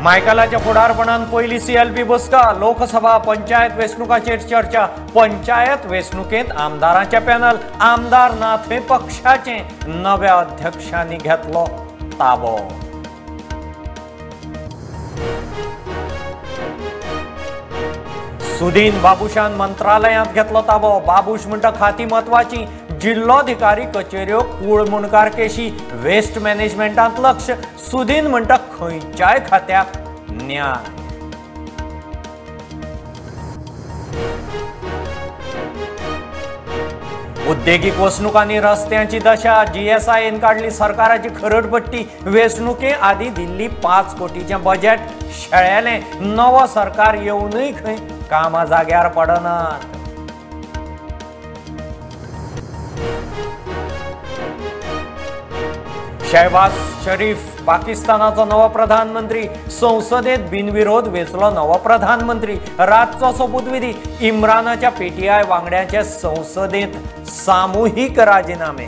मायकलाच्या फुडारपणान पयली सीएलपी बसका, लोकसभा पंचायत वेंचणुकाचेर चर्चा। पंचायत वेंचणुकेंत आमदारांचे पॅनल, आमदार ना थंय पक्षाचे नव्या अध्यक्षांनी घेतलो ताबो। सुदीन बाबूशान मंत्रालयांत घेतलो ताबो। बाबूश म्हणटा खाती म्हत्वाची, जिल्लोधिकारी कचेऱ्यो कूळ मुणकार केशी, वेस्ट मॅनेजमेंटांत लक्ष। सुदीन म्हणटा खंयच्याय खात्याक न्याय। उद्देगीक वसणुकांनी रस्त्यांची दशा, जीएसआयन काडली सरकाराची खरडपट्टी। वेंचणुके आदी दिल्ली 5 कोटीचें बजेट शेळेलें। नवो सरकार येवनूय खंय कामां जाग्यार पडनात। शहबाज शरीफ पाकिस्तानाचो नवो प्रधानमंत्री, संसदेत बिनविरोध वेंचलो नवो प्रधानमंत्री। रातचो सोपूतविधी, इम्रानाच्या पीटीआय वांगड्यांचे संसदेत सामुहीक राजीनामे।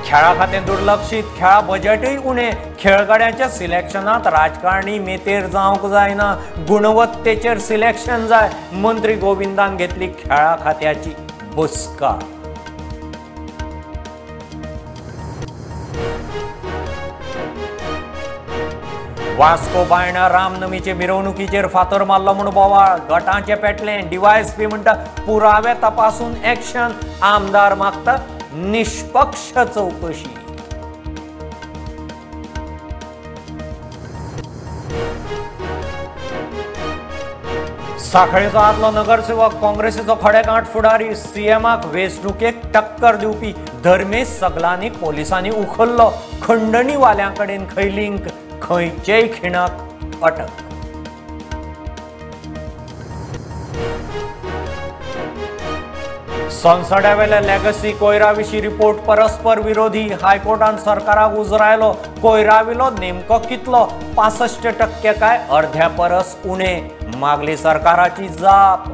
खेळा खातें दुर्लक्षीत, खेळा बजेटूय उणें। खेळगड्यांच्या सिलेक्शनांत राजकारणी मेतेर जावंक जायना, गुणवत्तेचेर सिलेक्शन जाय। मंत्री गोविंदान घेतली खेळा खात्याची बसका। वास्को बायणा रामनमीचे मिरवणुकीचेर फातर मारलो म्हूण बोवाळ, गटांचें पेटलें। डीवायएसपी म्हणटा पुरावे तपासून एक्शन, आमदार मागता निष्पक्ष चौकशी। सांखळेचो आदलो नगरसेवक, काँग्रेसीचो खडेगांठ फुडारी, सीएमाक वेंचणुकेक टक्कर दिवपी धर्मेश सगलांनी पोलिसांनी उखल्लो। खंडणीवाल्यां कडेन खंय लिंक, खंयचेय खिणाक अटक। संसड्यावेल्या लेगसी कोयरा विशीं रिपोर्ट परस्पर विरोधी, हायकोर्टान सरकाराक उजरायलो। कोयराविलो नेमको कितलो, 65% काय अर्ध्या परस उणे, मागली सरकाराची जाप।